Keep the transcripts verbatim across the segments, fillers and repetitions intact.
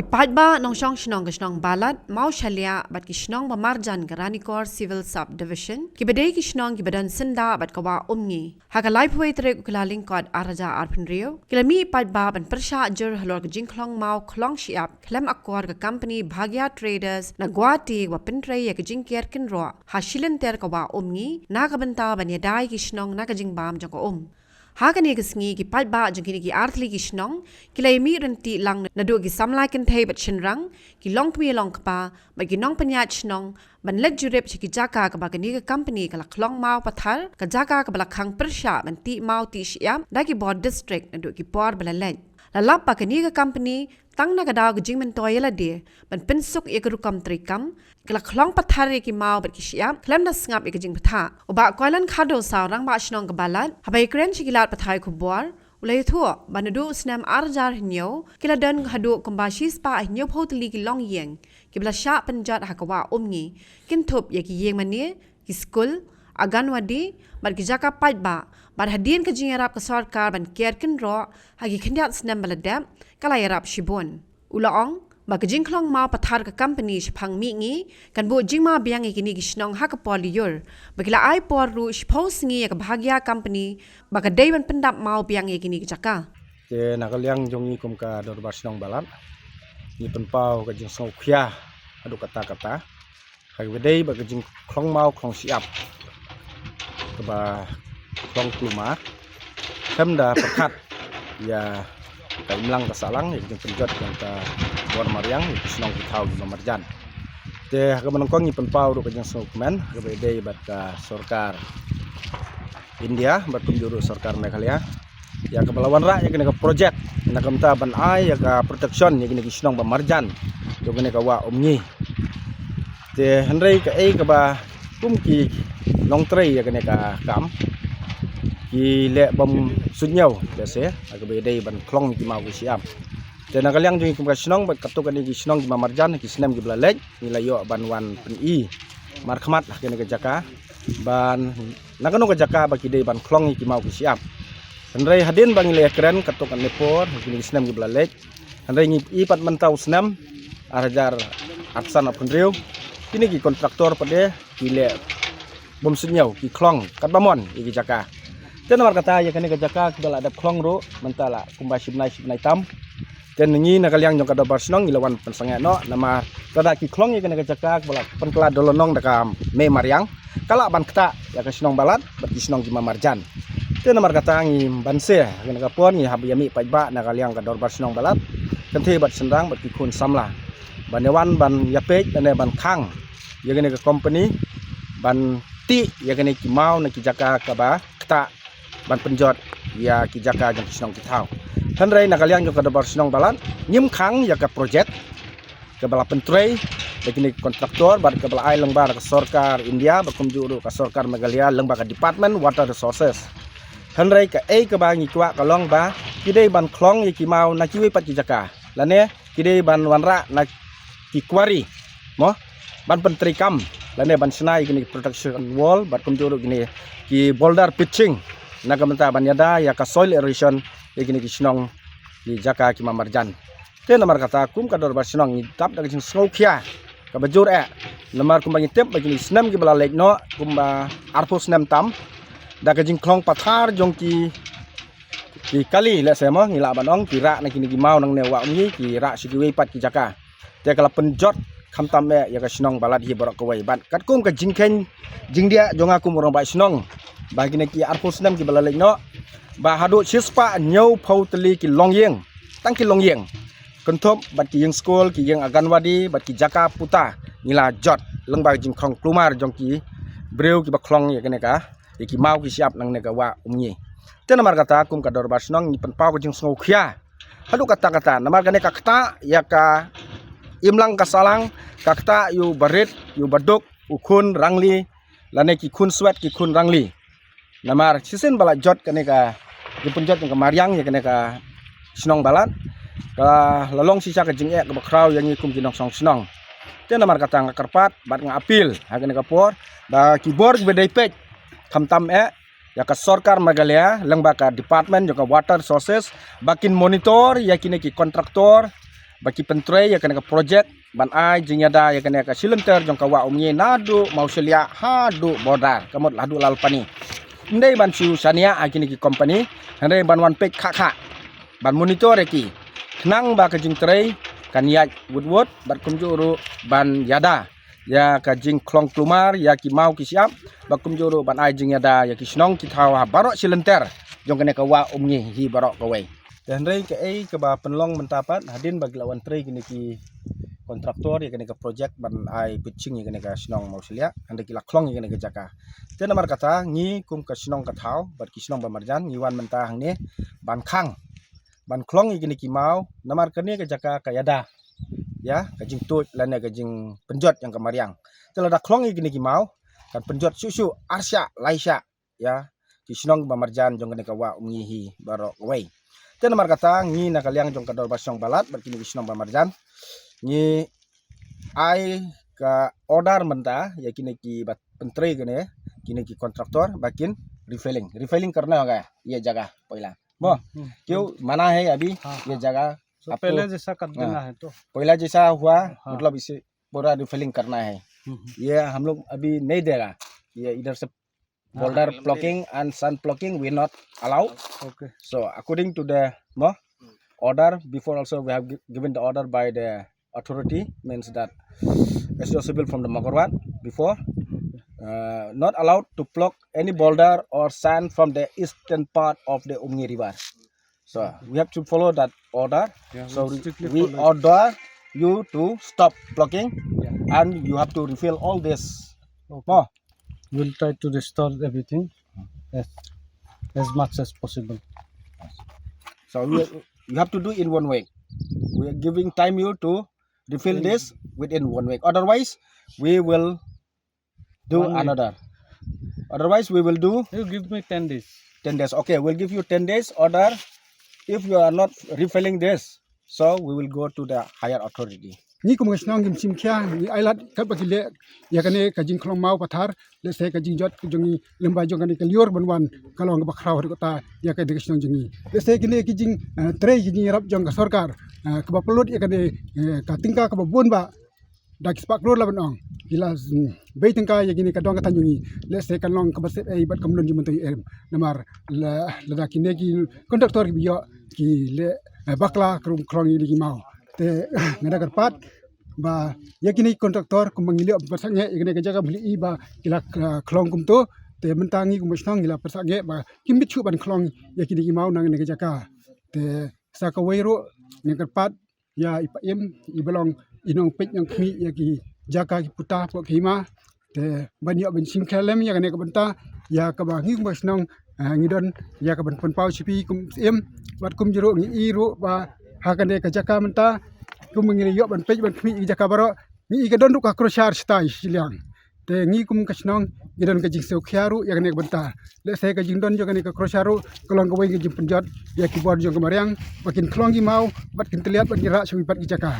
Ki paidbah nongshong shnong ka shnong Balat, Mawshaliah bad ki shnong ba marjan ka Ranikor Civil Subdivision, kiba dei ki shnong kiba don syndah bad ka Wah Umngi, ha ka laiphew tarik u Kyllalyngkot ar hajar arphew hynriew, ki la mih paidbah ban pyrshah jur halor ka jingkhlong maw khlong shyiap khlem akor ka company Bhagia Traders na Guwahati kaba pyntrei ïa ka jingker kynroh ha shilynter ka Wah Umngi na ka bynta ban ïada ïa ki shnong na ka jingbam jong ka um. Ha kane ka sngi ki paidbah jong kine ki artylli ki shnong ki la ïamih ryntih lang naduh ki samla kynthei bad shynrang, ki longkmie longkpa bad ki nongpynïaid shnong ban leit jurip sha ki jaka kaba kane ka company ka la khlong maw pathar, ka jaka kaba la khang pyrshah ban tih maw tih shyiap da ki bor district naduh ki por ba la leit. La lap ba kane ka company tang na ka daw ka jingmyntoi ïa lade ban pynsuk ïa ka rukom treikam, ka la khlong pathar ïa ki maw bad ki shyiap khlem da sngap ïa ka jingbthah. U Bah Koilan Khardosa, Rangbah Shnong ka Balat, haba ïakren sha ki lad pathai khubor, u la ïathuh ba naduh u snem ar hajar hynñiew ki la don haduh kumba shispah hynñiewphew tylli ki longïing kiba la shah pynjot ha ka Wah Umngi, kynthup ïa ki ïing mane, ki skul, Anganwadi bad ki jaka paidbah, bad hadien ka jingïarap ka sorkar ban ker kynroh ha ki khyndiat snem ba la dep, ka la ïarap shibun. U la ong ba ka jingkhlong maw pathar ka company shaphang mihngi kan buh jingma biang ïa kine ki shnong ha ka por lyiur, ba ki la ai por ruh shiphew sngi ïa ka Bhagia company ba ka dei ban pyndap maw biang ïa kine ki jaka. Te na ka liang jong ngi kum ka Dorbar Shnong Balat, ngi pynpaw ka jingsngewkhia haduh katta katta ha kaba dei bad ka jingkhlong maw khlong shyiap kaba khlong kulmar khlem da pyrkhat ïa ka imlang ka sahlang, ïa ka jingpynjot jong ka bor mariang ïa ki shnong ki thaw kiba marjan. Te ha kaba nyngkong ngi pynpaw ruh ka jingsngewkmen ha kaba dei bad ka sorkar India bad kumjuh ruh sorkar Meghalaya ïa kaba la wanrah ïa kane ka project na ka bynta ban ai ïa ka protection ïa kine ki shnong ba marjan jong kane ka Wah Umngi. Te hynrei kaei kaba kum ki nongtrei ïa kane ka kam ki leh bym suidñiew, lehse ha kaba dei ban khlong ki maw ki shyiap. Te na ka liang jong ngi kum ka shnong bad katto katne ki shnong kiba marjan, ki snem kiba la leit ngi la ïoh ban wan pyni markhmat ha kane ka jaka ban na kano ka jaka ba ki dei ban khlong ïa ki maw ki shyiap. Hynrei hadien ba ngi la ïakren katto katne por ha kine ki snem kiba la leit, hynrei ngi i pat mynta u snem ar hajar arphew san arphew hynriew, kine ki kontraktor pat de ki leh bym suidñiew, ki khlong katba mon ïa ki jaka. Te namar kata ïa kane ka jaka kiba la dep khlong ruh mynta la kumba shi bnai shi bnai tam. Te ngi na ka liang jong ka Dorbar Shnong ngi la wan pynsangeh noh namar lada ki khlong ïa kane ka jaka kaba la pynkylla da lynnong da ka mei mariang, ka lah ban ktah ïa ka shnong Balat bad ki shnong kiba marjan. Te namar kata ngi banse ha kane ka por ngi hap ïamih paidbah na ka liang ka Dorbar Shnong Balat, kynthei bad shynrang bad ki khun samla ban ïa wan ban ïapeit lane ban khang ïa kane ka company ban tih ïa kane ki maw na ki jaka kaba ktah ban pynjot ïa ki jaka jong ki shnong ki thaw. Hynrei na ka liang jong ka Dorbar Shnong Balat ngim khang ïa ka project kaba la pyntrei da kine ki kontraktor bad kaba la ai lyngba da ka sorkar India bad kumjuh ruh ka sorkar Meghalaya lyngba ka Department Water Resources. Hynrei kaei kaba ngi kwah ka long ba ki dei ban khlong ïa ki maw na kiwei pat ki jaka lane ki dei ban wanrah na ki quarry mo, ban pyntreikam lane ban shna ïa kine ki protection wall bad kumjuh ruh kine ki boulder pitching na ka bynta ban ïada ïa ka soil erosion ïa kine ki shnong ki jaka kiba marjan. Te namar kata kum ka Dorbar Shnong ngi dap da ka jingsngewkhia kaba jur eh namar kumba ngi tip ba kine ki snem kiba la leit noh kumba arphew snem tam da ka jingkhlong pathar jong ki ki kali, lehse mo ngi lah ban ong, ki rah na kine ki maw nangne Wah Umngi, ki rah sha kiwei pat ki jaka. Te ka la pynjot khamtam eh ïa ka shnong Balat hi baroh kawei bad katkum ka jingkheiñ jingdiah jong nga kum u rangbah shnong ba kine ki arphew snem kiba la leit noh ba haduh shispah hynñiewphew tylli ki longïing, tang ki longïing, kynthup bad ki ïing skul, ki ïing Anganwadi bad ki jaka puta ngi la jot lyngba ka jingkhlong kulmar jong ki briew kiba khlong ïa kane ka ïa ki maw ki shyiap nangne ka Wah Umngi. Te namar kata kum ka Dorbar Shnong ngi pynpaw ka jingsngewkhia haduh katta katta namar kane ka ktah ïa ka imlang ka sahlang, ka ktah ïa u barit, ïa u baduk, u khun Rangli lane ki khun Swet, ki khun Rangli. Namar shisien ba la jot kane ka jingpynjot jong ka mariang ïa kane ka shnong Balat, ka la long shisha ka jingeh kaba khraw ïa ngi kum ki nongshong shnong. Te namar kata nga kyrpad bad nga appeal ha kane ka por ba ki bor kiba dei peit khamtam eh ïa ka sorkar Meghalaya lyngba ka department jong ka Water Resources ba kin monitor ïa kine ki kontraktor ba ki pyntrei ïa kane ka project ban ai jingïada ïa kane ka shilynter jong ka Wah Umngi naduh Mawsheliah haduh border, ka mut haduh Lalpani. Ym dei ban shu shaniah ha kine ki company, hynrei ban wan peit khah khah, ban monitor ïa ki, khnang ba ka jingtrei kan ïaid wut wut, bad kumjuh ruh ban ïada ïa ka jingkhlong kulmar ïa ki maw ki shyiap, bad kumjuh ruh ban ai jingïada ïa ki shnong ki thaw ha baroh shilynter jong kane ka Wah Umngi hi baroh kawei. Te hynrei kaei kaba pynlong mynta pat, hadien ba ki la wan trei kine ki kontraktor ïa kane ka project ban ai pitching ïa kane ka shnong Mawsheliah, hynrei ki la khlong ïa kane ka jaka. Te namar kata ngi kum ka shnong ka thaw bad ki shnong ba marjan, ngi wan mynta hangne ban khang, ban khlong ïa kine ki maw, namar kane ka jaka ka ïada ïa ka jingtuid lane ka jingpynjot ïa ka mariang. Te lada khlong ïa kine ki maw, kan pynjot shuh shuh, arshah laishah ïa ki shnong ba marjan jong kane ka Wah Umngi hi baroh kawei. Te namar kata ngi na ka liang jong ka Dorbar Shnong Balat bad kine ki shnong ba marjan, ngi ai ka order mynta ïa kine ki ba pyntrei kane, kine ki kontraktor ba kin refilling, refilling karna hoga ye jaga poila. Mo, क्यों मना है अभी ये जगह? तो आपको पहले जैसा कर देना है तो। पहला जैसा हुआ, मतलब इसे पूरा रिफिलिंग करना है। ये हम लोग अभी नहीं देगा। ये इधर से boulder blocking and sand blocking we not allow. Okay. So according to the, no, order, before also we have gi- given the order by the authority, means that S D O Civil from the Magarwat before, uh, not allowed to pluck any boulder or sand from the eastern part of the Umngi River. So we have to follow that order. So we order you to stop plucking, and you have to refill all this. Okay. We'll try to restore everything as, as much as possible. So we, you have to do in one week. We are giving time you to refill this within one week. Otherwise, we will do another. Otherwise, we will do. You give me ten days. Ten days. Okay, we'll give you ten days order. If you are not refilling this, so we will go to the higher authority. Ngi kum ka shnong ngim shim khia, ngi ai lad katba ki leh ïa kane ka jingkhlong maw pathar, lehse ka jingjot jong ngi lyngba jong kane ka lyiur ban wan ka long kaba khraw haduh katta ïa kane ka shnong jong ngi. Lehse kine ki jing, eh, trei ki jingïarap jong ka sorkar, eh, kaba pynlut ïa kane, eh, ka tyngka kaba bun ba da ki spah klur la ban ong. Ki la, mm, bei tyngka ïa kine ka dong ka thaiñ jong ngi. Lehse kan long kaba sep ei bad kam don jingmyntoi em. Namar la, lada kine ki kontraktor kiba ïoh ki leh, eh, bakla ka rukom khlong ïa kine ki maw. Te nga da kyrpad ba ïa kine ki kontraktor kumba ngi la ïoh ban pynsangeh ïa kane ka jaka, ba ngi la, eh, khlong kumto. Te mynta ngi kum ka shnong ngi la pynsangeh ba kim bit shuh ban khlong ïa kine ki maw na kane ka jaka. Te sa kawei ruh nga kyrpad ïa i Paiem, iba long i nongpeit nongkhmih ïa ki jaka ki puta poh ka hima. Te ban ïoh ban shim khia lem ïa kane ka bynta ïa kaba ngi kum ka shnong, eh, ngi don ïa ka ban pynpaw sha phi kum Syiem. Bad kumjuh ruh ngi i ruh ba ha kane ka jaka mynta kumba ngi la ïoh ban peit ban khmih ïa ki jaka baroh, ngi i ka don ruh ka crusher shatai shiliang. Te ngi kum ka shnong ngi don ka jingsngewkhia ruh ïa kane ka bynta. Lehse ka jingdon jong kane ka crusher ruh ka long kawei ka jingpynjot ïa ki bor jong ka mariang ba kin khlong ki maw bad kin tylliat bad kin rah sha kiwei pat ki jaka.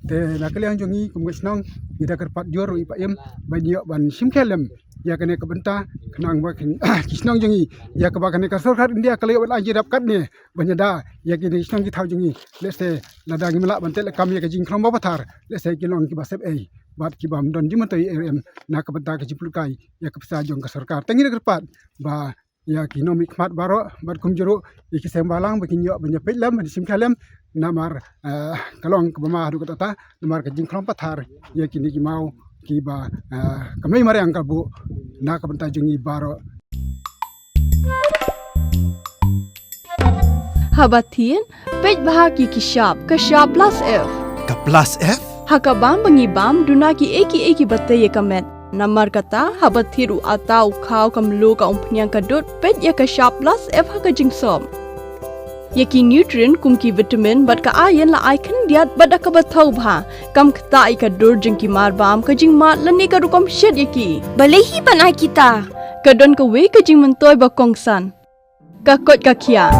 Te na ka liang jong ngi kum ka shnong ngi da kyrpad jur ruh i Paiem ban ïoh ban shim khia lem ïa kane ka bynta khnang ba kin ki shnong jong ngi ïa kaba kane ka sorkar India ka la ïoh ban ai jingïarap katne ban ïada ïa kine ki shnong ki thaw jong ngi. Lehse lada ngim lah ban teh lakam ïa ka jingkhlong maw pathar, lehse ki long kiba sep ei bad kibym don jingmyntoi ei ei em na ka bynta ka jingpynlut kai ïa ka pisa jong ka sorkar. Te ngi da kyrpad ba ïa ki nongmihkhmat baroh bad kumjuh ruh ïa ki seng balang ba kin ïoh ban ïa peit lem ban shim khia lem namar, eh, ka long kaba ma haduh katta namar ka jingkhlong pathar ïa kine ki maw kiba, eh, ka mei mariang ka buh na ka bynta jong ngi baroh. Haba thied, peit bha ki ki shap, ka shap plus F. Ka plus F? Ha ka bam ba ngi bam, duna kiei kiei kiba tei ïa ka met. Namar kata, haba thied u atta, u khaw, ka mluh, ka umphniang, ka dud, peit ïa ka shap plus F ha ka jingsop. Ïa ki nutrient kum ki vitamin bad ka iron la ai khyndiat bad da kaba thaw bha. Kam ktah ïa ka dur jong ki mar bam, ka jingmad lane ka rukom shet ïa ki. Balei hi ban ai kita? Ka don kawei ka jingmyntoi ba kongsan. Ka koit ka khiah.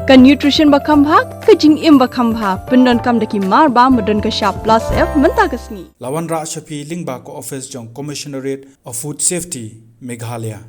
Ka nutrition ba kham bha, ka jingim ba kham bha. Pyndonkam da ki mar bam ba don ka shap plus F mynta ka sngi. La wanrah sha phi lyngba ka office jong Commissionerate of Food Safety, Meghalaya.